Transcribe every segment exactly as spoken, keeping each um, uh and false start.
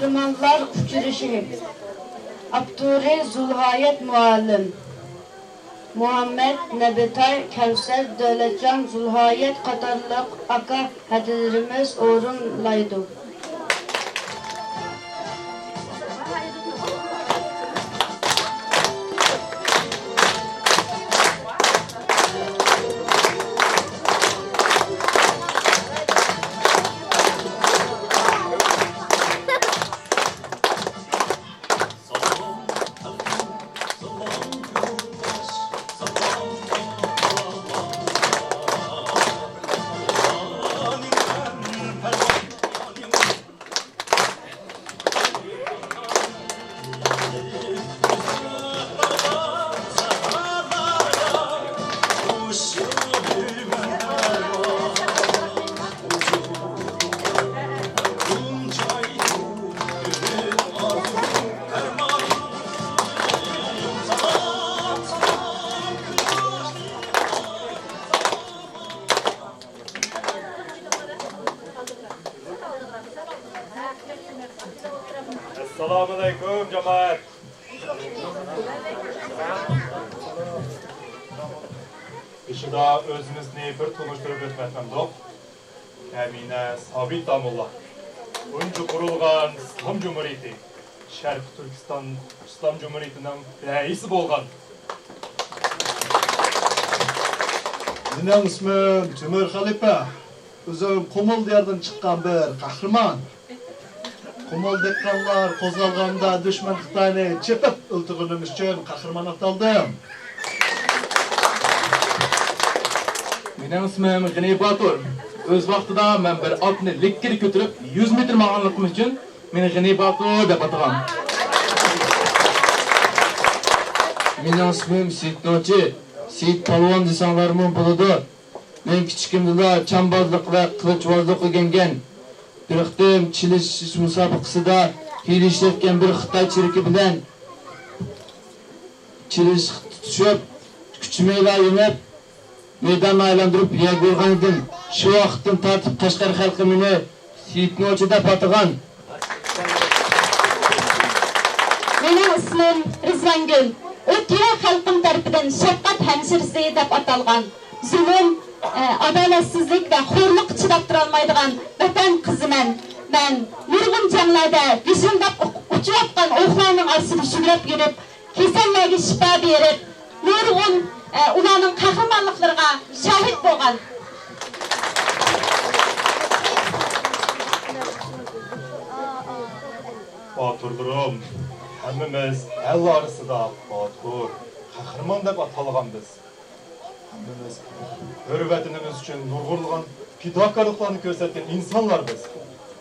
قەھرىمانلار ئۇچرىشىشى. ئاپتورى زۇلھايەت مۇئەللىم. مۇھەممەد، نەبىتاي، كەۋسەر، دۆلەتجان، زۇلھايەت قاتارلىق ئاكا ھەدىلىرىمىز ئورۇنلايدۇ. ئەسسالامۇئەلەيكۇم، جامائەت! بېشىدا ئۆزىمىزنى بىر تونۇشتۇرۇپ ئۆتمەكتەمدۇق. ئەمىنە سابىت داموللا، تۇنجى قۇرۇلغان ئىسلام جۇمھۇرىيىتى، شەرقىي تۈركىستان ئىسلام جۇمھۇرىيىتىنىڭ رەئىسى بولغان. مېنىڭ ئىسمىم تۆمۈر خەلىپە. ئۆزۈم قۇمۇل دىيارىدىن چىققان بىر قەھرىمان. قۇمۇل دېھقانلار قوزغالغاندا دۈشمەن خىتاينى چېپىپ ئۆلتۈرگىنىم ئۈچۈن قەھرىمان ئاتالدىم. مېنىڭ ئىسمىم غېنى باتۇر. ئۆز ۋاقتىدا مەن بىر ئاتنى لىككىدە كۆتۈرۈپ يۈز مېتىر ماڭغانلىقىم ئۈچۈن مېنى غېنى باتۇر دەپ ئاتىغان. مېنىڭ ئىسمىم سېيىت نوچى، سېيىت پالۋان دېسەڭلارمۇ بولىدۇ. مەن كىچىكىمدىلا چامبازلىق ۋە قىلىچۋازلىق ئۆگەنگەن. بىر قېتىم چېلىشىش مۇسابىقىسىدا ھىيلە ئىشلەتكەن بىر خىتاي چېرىكى بىلەن چېلىشىشقا تۇتۇشۇپ، كۈچىمەيلا يېڭىپ، مەيداننى ئايلاندۇرۇپ يەرگە ئۇرغان ئىدىم. شۇ ۋاقىتتىن تارتىپ قەشقەر خەلقى مېنى سېيىت نوچى دەپ ئاتىغان. مېنىڭ ئىسمىم رىزۋانگۈل. ئۇ تۆۋە خەلقىم تەرىپىدىن شەپقەت ھەمشىرىسى دەپ ئاتالغان. زۇلۇم، ئە، ئادالەتسىزلىك ۋە خورلۇققا چىداپ تۇرالمايدىغان ۋەتەن قىزىمەن. مەن نۇرغۇن جەڭلەردە ۋىشىلداپ ئۇ-، ئۇچۇۋاتقان ئوقلارنىڭ ئارىسىدا شۈگرەپ يۈرۈپ، كېسەللەرگە شىپا بېرىپ، نۇرغۇن، ئە، ئۇلارنىڭ قەھرىمانلىقلىرىغا شاھىت بولغان. باتۇرلىرىم، ھەممىمىز ئەل ئارىسىدا باتۇر، قەھرىمان دەپ ئاتالغان بىز. ھەممىمىز ھۆر ۋەتىنىمىز ئۈچۈن نۇرغۇنلىغان پىداكارلىقلارنى كۆرسەتكەن ئىنسانلار بىز.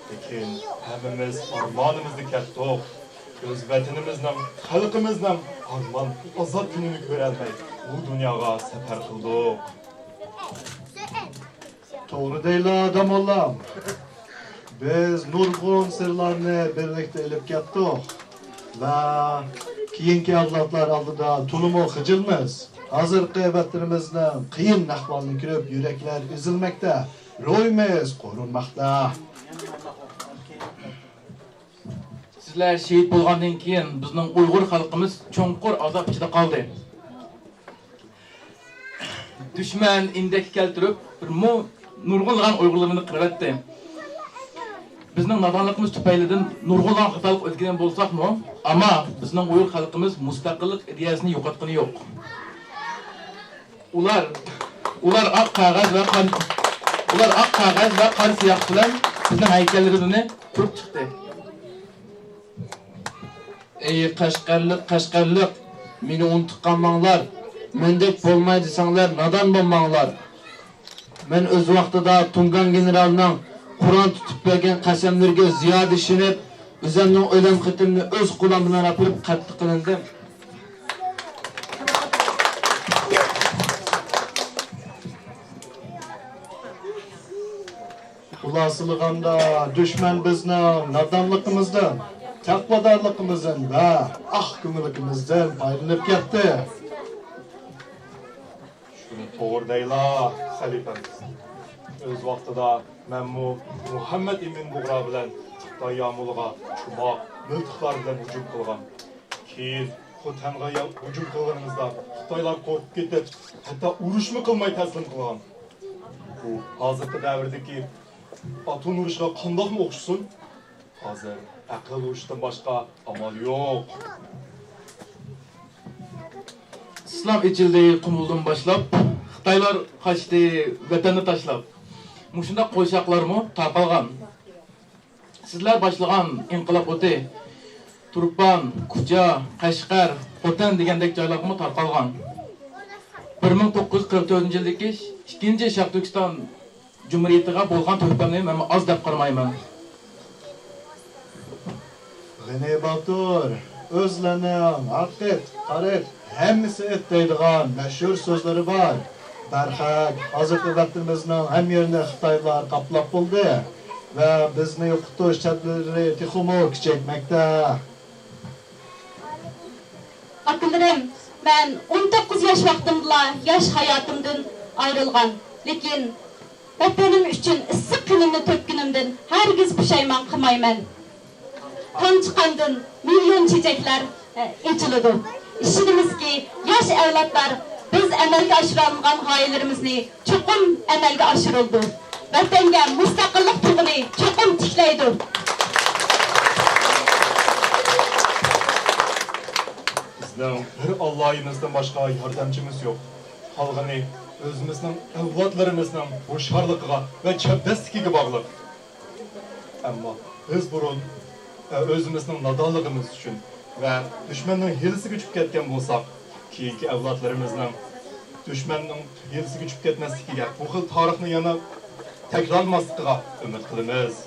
لېكىن ھەممىمىز ئارمانىمىزدا كەتتۇق. ئۆز ۋەتىنىمىزنىڭ، خەلقىمىزنىڭ ئارمان، ئازاد كۈنىنى كۆرەلمەي، بۇ دۇنياغا سەپەر قىلدۇق. توغرا دەيلا، داموللام. بىز نۇرغۇن سىرلارنى بىرلىكتە ئېلىپ كەتتۇق ۋە كېيىنكى ئەۋلادلار ئالدىدا تولىمۇ خىجىلمىز. ھازىرقى ۋەتىنىمىزنىڭ قىيىن ئەھۋالىنى كۆرۈپ، يۈرەكلەر ئېزىلمەكتە، روھىمىز قورۇنماقتا. سىزلەر شېھىت بولغاندىن كېيىن، بىزنىڭ ئۇيغۇر خەلقىمىز چوڭقۇر ئازاب ئىچىدە قالدى. دۈشمەن ئىندەككە كەلتۈرۈپ، بىر مو-، نۇرغۇنلىغان ئۇيغۇرلىرىمىزنى قىرىۋەتتى. بىزنىڭ نادانلىقىمىز تۈپەيلىدىن نۇرغۇنلىغان خاتالىق ئۆتكۈزگەن بولساقمۇ، ئەمما بىزنىڭ ئۇيغۇر خەلقىمىز مۇستەقىللىق ئىدىيەسىنى يوقاتقىنى يوق. ئۇلار، ئۇلار ئاق قەغەز ۋە قان، ئۇلار ئاق قەغەز ۋە قارا سىياھ بىلەن بىزنىڭ ھەيكەللىرىمىزنى قۇرۇپ چىقتى. ئەي قەشقەرلىك، قەشقەرلىك، مېنى ئۇنتۇپ قالماڭلار. مەندەك بولماي دېسەڭلار، نادان بولماڭلار. مەن ئۆز ۋاقتىدا تۇڭگان گېنېرالنىڭ قۇرئان تۇتۇپ بەرگەن قەسەملىرىگە زىيادە ئىشىنىپ، ئۆزۈمنىڭ ئۆلۈم خېتىمنى ئۆز قولۇم بىلەن ئاپىرىپ قەتل قىلىندىم. خۇلاسىلىغاندا، دۈشمەن بىزنىڭ نادانلىقىمىزدىن، تەقۋادارلىقىمىزدىن ۋە ئاق كۆڭۈللۈكىمىزدىن پايدىلىنىپ كەتتى. شۇنى توغرا دەيلا، خەلىپەمىز. ئۆز ۋاقتىدا مەنمۇ مۇھەممەد ئىمىن بۇغرا بىلەن خىتاي يامۇلىغا چوماق، مىلتىقلار بىلەن ھۇجۇم قىلغان. كېيىن خوتەنغا يا-، ھۇجۇم قىلغىنىمىزدا خىتايلار قورقۇپ كېتىپ، ھەتتا ئۇرۇشمۇ قىلماي تەسلىم قىلغان. بۇ ھازىرقى دەۋردىكى ئاتوم ئۇرۇشىغا قانداقمۇ ئوخشىسۇن؟ ھازىر ئەقىل ئۇرۇشتىن باشقا ئامال يوق. ئىسلام ئېچىلدى قۇمۇلدىن باشلاپ، خىتايلار قاچتى ۋەتەننى تاشلاپ. مۇشۇنداق قوشاقلارمۇ تارقالغان. سىزلەر باشلىغان ئىنقىلاب ئوتى تۇرپان، كۇچا، قەشقەر، خوتەن دېگەندەك جايلارغىمۇ تارقالغان. بىر مىڭ توققۇز يۈز قىرىق تۆتىنچى يىلدىكى ئىككىنچى شەرقىي تۈركىستان جۇمھۇرىيىتىغا بولغان تۆھپەمنى مەن ئاز دەپ قارىمايمەن. غېنى باتۇر، ئۆزلەرنىڭ ھاقىت، قارىت، ھەممىسى ئېيت دەيدىغان مەشھۇر سۆزلىرى بار. دەرھەق، ھازىرقى ۋەتىنىمىزنىڭ ھەممە يېرىنى خىتايلار قاپلاپ بولدى ۋە بىزنى يوقىتىش تەدبىرلىرى تېخىمۇ كۈچەيتمەكتە. ئاكىلىرىم، مەن ئون توققۇز ياش ۋاقتىمدىلا ياش ھاياتىمدىن ئايرىلغان، لېكىن ۋەتىنىم ئۈچۈن ئىسسىق قېنىمنى تۆككىنىمدىن ھەرگىز پۇشايمان قىلمايمەن. تاڭ چىققاندىن مىليون چېچەكلەر، ئە، ئېچىلىدۇ. ئىشىنىمىزكى، ياش ئەۋلادلار بىز ئەمەلگە ئاشۇرالمىغان غايىلىرىمىزنى چوقۇم ئەمەلگە ئاشۇرىدۇ. ۋەتەنگە مۇستەقىللىق تۇغىنى چوقۇم تىكلەيدۇ. بىزنىڭ بىر ئاللايىمىزدىن باشقا ياردەمچىمىز يوق. قالغىنى ئۆزىمىزنىڭ ئەۋلادلىرىمىزنىڭ ھوشيارلىقىغا ۋە چەبدەسلىكىگە باغلىق. ئەمما بىز بۇرۇن، ئە، ئۆزىمىزنىڭ نادانلىقىمىز ئۈچۈن ۋە دۈشمەننىڭ ھىيلىسىگە چۈشۈپ كەتكەن بولساق، كېيىنكى ئەۋلادلىرىمىزنىڭ دۈشمەننىڭ ھىيلىسىگە چۈشۈپ كەتمەسلىكىگە، بۇ خىل تارىخنى يەنە تەكرارلىماسلىقىغا ئۈمىد قىلىمىز.